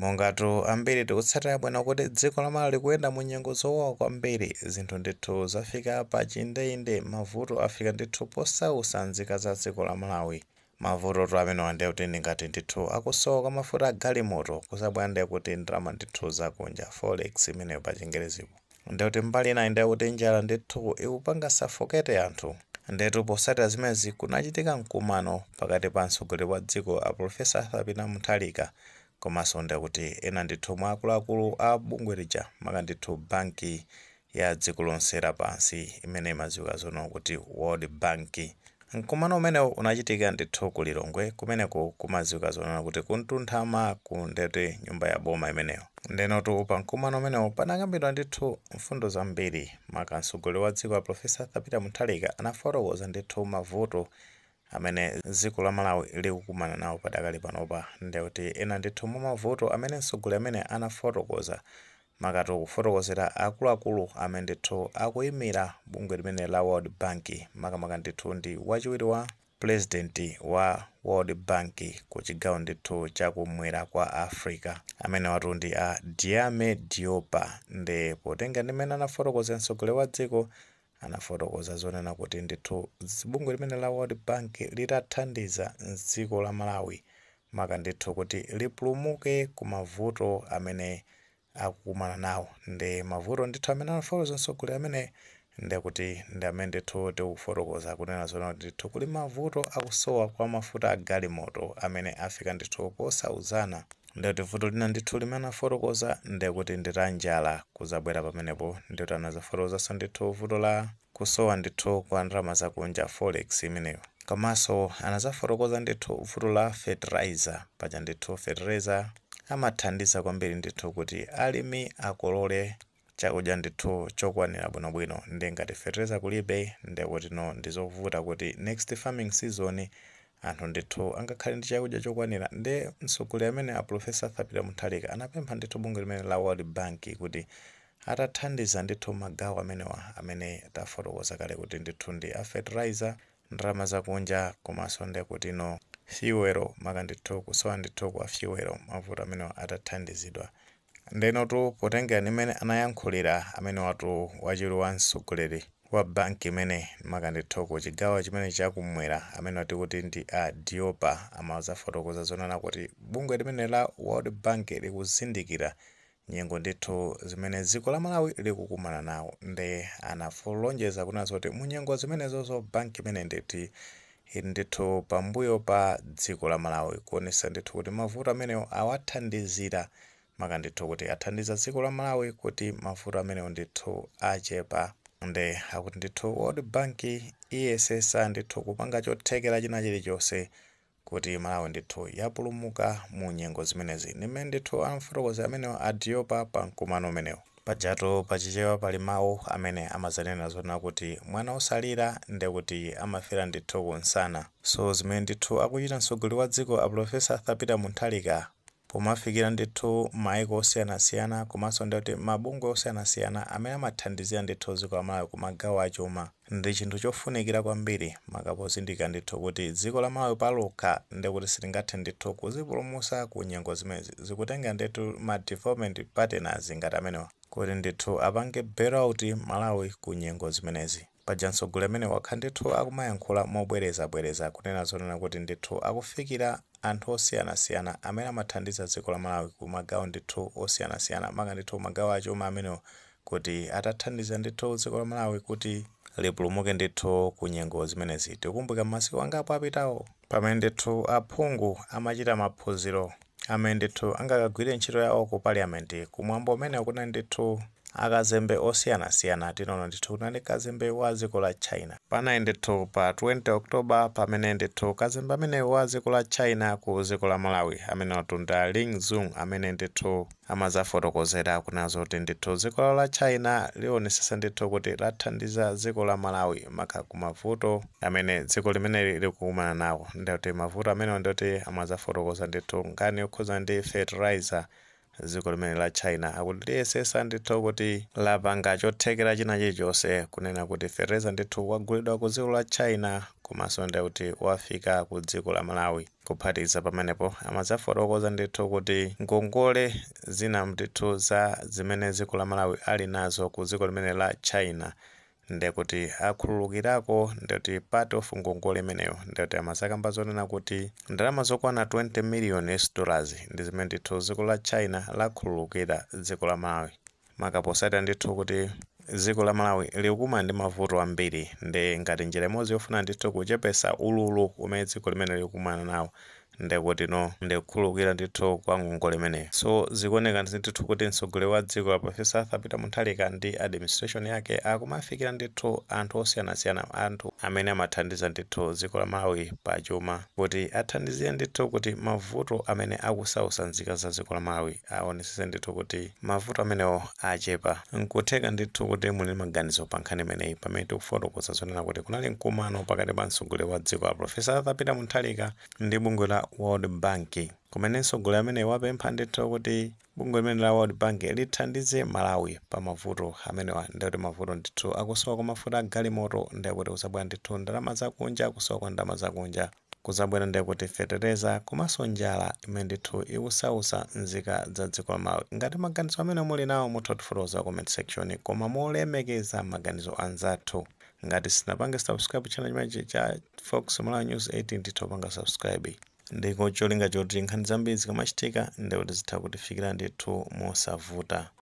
Mongatu ambiri tikutsatira bwino kuti dziko la Malawi likuyenda mu nyengo zowawa kwambiri. Zinthu ndithu zafika pa chindeyinde, mavuto afika ndithu posausa nzika za dziko la Malawi. Mavutotu amenewa ndiye kuti ndingati ndithu akusowa kwa mafuta a galimoto, kusabwera ndiye kuti ndalama ndithu zakunja, forex imeneyo pa Chingerezipo. Ndiye kuti mbali inayi ndiye kuti njala ndithu ikupanga suffocate anthu. Ndetu potsatira zimenezi kunachitika mkumano pakati pa mtsogoleri wa dziko a Professor Arthur Peter Mutharika komanso ndiye kuti ena ndithu mwa akuluakulu a bungwe lija, maka ndithu banki ya dziko lonse lapansi imene imadziwika zono kuti World Bank. Mkumano umenewu unachitika ndithu ku Lilongwe, kumeneko kumadziwika zonena kuti kuntunthama ku ndete nyumba ya boma imeneyo. Ndenotu pa mkumano umenewu panakambidwa ndithu mfundo zambiri. Maka mtsogoleri wa dziko a Professor Arthur Peter Mutharika anafotokoza ndithu mavuto amene dziko la Malawi likukumana nawo padakali panopa. Ndekuti ena ndithu mwa mavuto amene mtsogoleri amene anafotokoza, makatu kufotokozera akuluakulu amene ndithu akuyimira bungwe limene la World Bank, makamaka ndithu ndi wachiwiri wa president wa World Bank ku chigawo ndithu chakumwera kwa Africa, amene watu ndi a Ndiame Diop. Ndi potenga ndi mmene anafotokoza mtsogoleri wa dziko, anafotokoza zonena kuti ndithu bungwe limene la World Bank litathandiza mdziko la Malawi, maka ndithu kuti lipulumuke ku mavuto amene akukumana nawo. Ndi mavuto ndithu amene anafotokoza mtsogoleri amene ndekuti ndi amene ndithu tikufotokoza kunena zona kuti ndithu kuli mavuto akusowa kwa mafuta a galimoto amene afika ndithu posauzana. Ndekuti vuto lina ndithu limene anafotokoza ndekuti ndi la njala kuzabwera pamenepo. Ndikuti anazafotokozanso ndithu vuto la kusowa ndithu kwa ndalama zakunja, forex imeneyo. Komanso anazafotokoza ndithu vuto la fertilizer. Paja ndithu fertilizer amathandiza kwambiri ndithu kuti alimi akolole chakudya ndithu chokwanira bwinobwino. Ndi ngati fertilizer kulibe, ndekuti no, ndizovuta kuti next farming season anthu ndithu angakhale ndi chakudya chokwanira. Ndi mtsogoleri amene a Professor Arthur Peter Mutharika anapempha ndithu bungwe limene la World Bank kuti atathandiza ndithu magawo amenewa amene tafotokoza kale kuti ndithu ndi a fertilizer, ndalama zakunja, komanso ndekuti no fuel, maka ndithu kusowa ndithu kwa fuel. Mavuto amenewa atathandizidwa. Ndenotu potengera ndimene anayankhulira amene watu wachiwiri wa mtsogoleri wa banki imene, maka ndithu ku chigawo chimene chakumwera, amene wati kuti ndi a Diop, amazafotokoza zonena kuti bungwe limene la World Bank likuzindikira nyengo ndithu zimene dziko la Malawi likukumana nawo. Ndi anafolonjeza kunena kuti mu nyengo zimenezozo banki imene ndithu ili ndithu pambuyo pa dziko la Malawi, kuonesa ndithu kuti mavuto amenewo awathandizira, maka ndithu kuti athandiza dziko la Malawi kuti mavuto amenewo ndithu achepa. Ndi akuti ndithu World Bank iyesesa ndithu kupanga chothekera china chilichonse kuti Malawi ndithu yapulumuka mu nyengo zimenezi. Ndimene ndithu anafotokoza amenewo a Diop pa mkumano umenewo. Pajatu pachichewa pali mawu amene amazanena zonena kuti mwana osalira ndekuti amafera ndithu kunsana. So zimene ndithu akuchita mtsogoleri wa dziko a Professor Arthur Peter Mutharika pomafikira ndithu maiko osiyanasiyana komanso ndikuti mabungwe osiyanasiyana amene amathandizira ndithu dziko la Malawi kumagawo achuma ndi chinthu chofunikira kwambiri, maka pozindikira ndithu kuti dziko la Malawi palokha ndikuti silingathe ndithu kuzipulumutsa ku nyengo zimenezi. Zikutenga ndithu ma development partners ngati amenewa kuti ndithu apange bailout Malawi ku nyengo zimenezi. Paja mtsogoleri amene wakha ndithu akumayankhula mobwerezabwereza kunena zonena kuti ndithu akufikira anthu osiyanasiyana amene amathandiza dziko la Malawi ku magawo ndithu osiyanasiyana, maka ndithu magawo achuma amenewo, kuti atathandiza ndithu dziko la Malawi kuti lipulumuke ndithu ku nyengo zimenezi. Tikukumbuka masiku angapo apitawo pamene ndithu aphungu amachita maphunziro amene ndithu angakagwire ntchito yawo ku parliament, kumwambo umene kunali ndithu akazembe osiyanasiyana. Tinono ndithu kunali kazembe wa dziko la China. Panali ndithu pa 20 October pamene ndithu kazembe amene wa dziko la China ku dziko la Malawi, amene watunda Ling Zung, amene ndithu amazafotokozera kunazo kuti ndithu dziko la China lionesesa ndithu kuti lathandiza dziko la Malawi maka kumavuto amene dziko limeneli likukumana nawo. Ndikuti mavuto amenewo ndikuti amazafotokoza ndithu nkhani yokhuza ndi fertilizer. Dziko limene la China akuti liyesesa ndithu kuti lapanga chothekera china chilichonse kunena kuti fetereza ndithu wagulidwa ku dziko la China, komanso ndi kuti wafika ku dziko la Malawi. Kuphatikiza pamenepo, amadzafotokoza ndithu kuti ngongole zina ndithu za zimene dziko la Malawi ali nazo ku dziko limene la China, ndekuti akhululukirako, ndekuti part of ngongole imeneyo. Ndekuti amazakamba zonena kuti ndalama zokwana 20 million US dollars ndi zimene ndithu dziko la China lakhululukira dziko la Malawi, makaposatira ndithu kuti dziko la Malawi likukumana ndi mavuto ambiri, ndi ngati njira imodzi yofuna ndithu kuchepesa ululu umene dziko limene likukumana nawo, ndekuti no, ndikukhululukira ndithu kwa ngongole imeneyo. So zikuoneka ndithu kuti mtsogoleri wa dziko la Professor Arthur Peter Mutharika ndi administration yake akumafikira ndithu anthu osiyanasiyana, anthu amene amathandiza ndithu dziko la Malawi pachuma, kuti athandizire ndithu kuti mavuto amene akusausa nzika za dziko la Malawi aonesese ndithu kuti mavuto amenewo achepa. Nkutheka ndithu kuti muli maganizo pa nkhani imeneyi, pamene tikufotokoza zonena kuti kunali mkumano pakati pa mtsogoleri wa dziko la Professor Arthur Peter Mutharika ndi bungwe la World Bank, kumene mtsogoleri amene wapempha ndithu kuti bungwe limene la World Bank lithandize Malawi pa mavuto amenewa. Ndikuti mavuto ndithu akusowa kwa mafuta agalimoto, ndikuti kuzabwera ndithu ndalama zakunja, kusowa kwa ndalama zakunja, kuzabwera ndikuti fetereza, komanso njala imene ndithu ikusausa nzika za dziko la Malawi. Ngati maganizo amene muli nawo, mutha kutifotokoza comment section, koma molemekeza maganizo anzathu. Ngati sinapange subscribe channel chimenechi cha Fox Malawi News 18, ndithu panga subscribe, ndiko cholinga choti nkhani zambiri zikamachitika ndikuti zitha kutifikira ndithu mosavuta.